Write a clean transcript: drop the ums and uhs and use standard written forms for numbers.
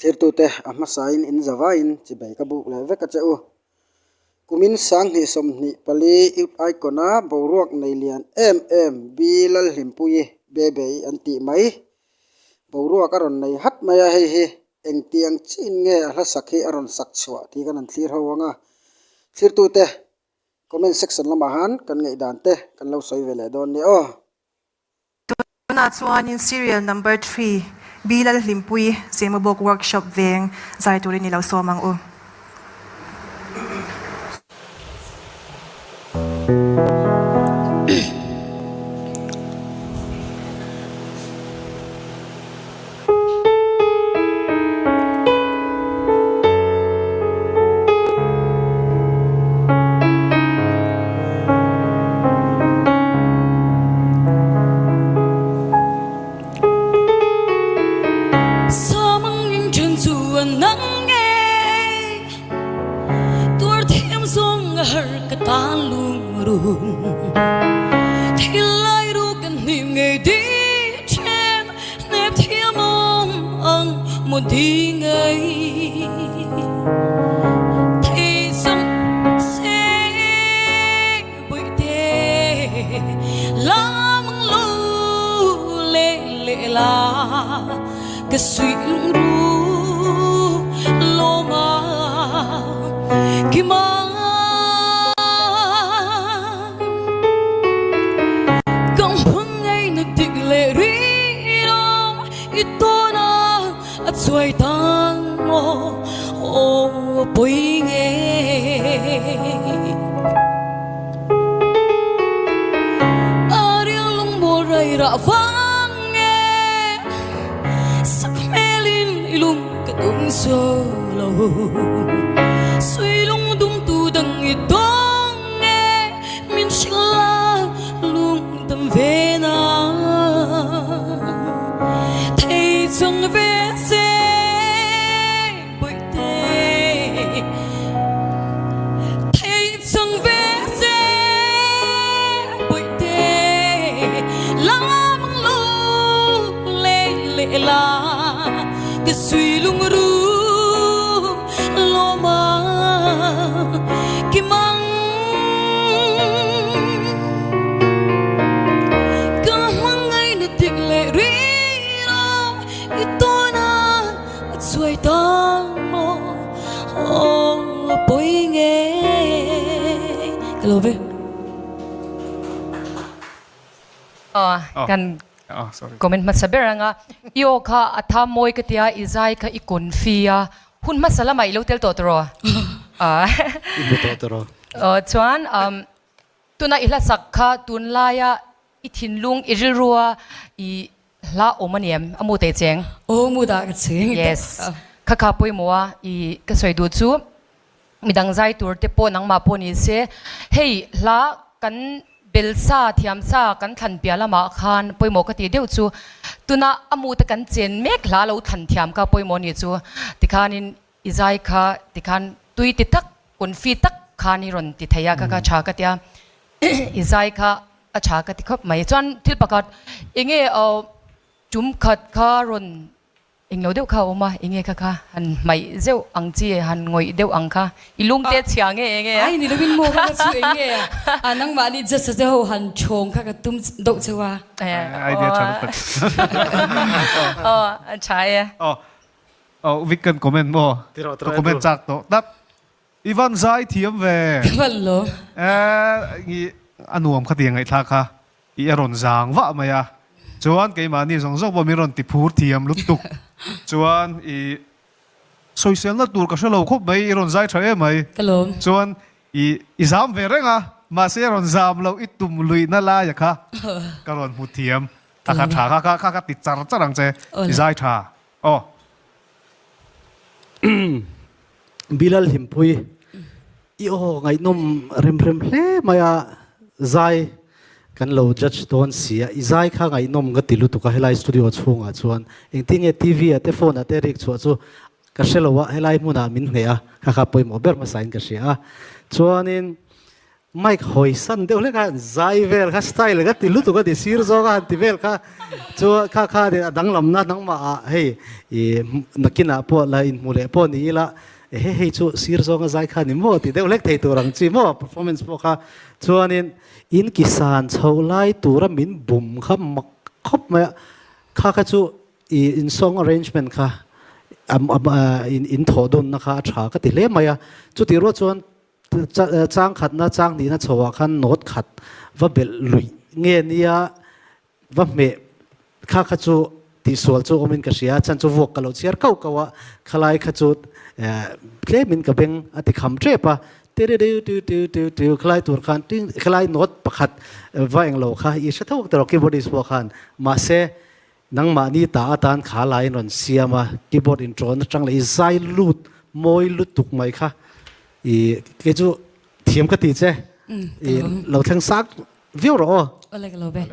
Thlirtute a hmasain in zavaiin chibei ka buk leh vek a che u. Kumin 2024 Youth Icon-a boruak nei lian em em Bi Lalhlimpuii Bebei an tih mai. Boruak a rawn nei hat mai a, hei hi engtiang chin nge a hla sak hi a rawn sak chhuah tih kan han thlir ho ang a. Thlirtute comment section lamah han kan ngaihdan te kan lo sawi ve leh dawn nia aw. Tunah chuanin Serial Number Three, B Lalhlimpuii, Zemabawk Workshop veng zai turin i lo sawm ang u. Kan comment hmasa ber anga i aw kha a tha mawi ka tia i zai kha i confi a hun hmasa lamah i lo tel tawh tawh I hmu tawh tawh Chuan tuna i hlasak kha tunlaia I thinlung, i rilrua i hla awm a ni em? A mu teh cheng. Aw mu dah ka cheng. Yes. Kha kha pawimawh a, i ka sawi duh chu midang zai tur te pawh nangmah pawh ni se, hei hla kan bel sa, thiam sa kan thlan piah lamah khan pawimawh ka tih deuh chu tuna a mu te kan chen mek hla lo thlan thiam kha pawimawh a ni chu tikhanin i zai kha tikhan tui ti tak, confi tak khan i rawn ti thei a, kha kha tha ka tia i zai kha A tha ka ti khawp mai. Chuan thil pakhat enge tum khat kha rawn englo deuh kha a awm a, enge kha kha han hmaih zeuh ang chi han ngawih deuh ang kha i lung te chhia nge enge a? Ai ni lovin maw kha chu enge a nangmahni just a te ho han chhawng kha ka tum deuh cheu a. Idea tha lutuk. Aw a tha e. Aw aw Vic kan comment maw? Ka comment chak tawh tlat. I van zai thiam ve. Ka van lo. Eh, a nuam kha tiang ngaihthlak kha i a rawn zang vah mai a. Chuan keimahni zawng zawng pawh min rawn ti phur thiam lutuk. Chuan i sawiselna tur ka hre lo khawp mai, i rawn zai tha em mai. Ka lawm. Chuan i i zam ve reng a, mahse rawn zam loh i tum luihna laia kha ka rawn hmu thiam. Kha kha tha kha kha kha ti char char ang che, i zai tha. Aw. Bilal Hlimpui, I aw ngaihnawm rem rem hle mai a, zai kan lo judge dawn si a, i zai kha ngaihnawm ka ti lutuk a helai studio chhungah chuan engtin nge TV ah te phone ah te rik chhuah chu ka hre lo a, helai hmunah min hneh a, kha kha pawimawh ber hmasa in ka hria a, chuanin. Mic hawi san deuh hlek a zai vel kha style ka ti lutuk a ti sir zawk a han ti vel kha chu kha kha a danglamna nangmah ah hei ih nakinah pawh la inhmu leh pawh ni ila ehe hei chu sir zawnga zai kha ni maw ti deuh hlek thei tur ang chi maw performance pawh kha chuanin in ki san chhoh lai tura min bum kha mak khawp mai a kha kha chu ih in song arrangement kha in thawh dawnna kha a tha ka ti hle mai a chutih rual chuan Chang khatna chang hnihna chhoah khan note khat va belh luih nge nia va hmeh kha kha chu tihsual chu awmin ka hria chan chu vuak ka lo chhiar kau kau a khalai kha chu tlemin ka beng a ti kham tep a tiririu khalai tur khan khalai note pakhat va englo kha i hre tho tawh keyboardist pawh khan mahse Nangmahni ta atan kha laiin rawn siam a, keyboard intro na tang leh i zai lut mawi lutuk mai kha i kei chu thiam ka ti che i lo thleng sak viau rawh aw. Awle ka lo be.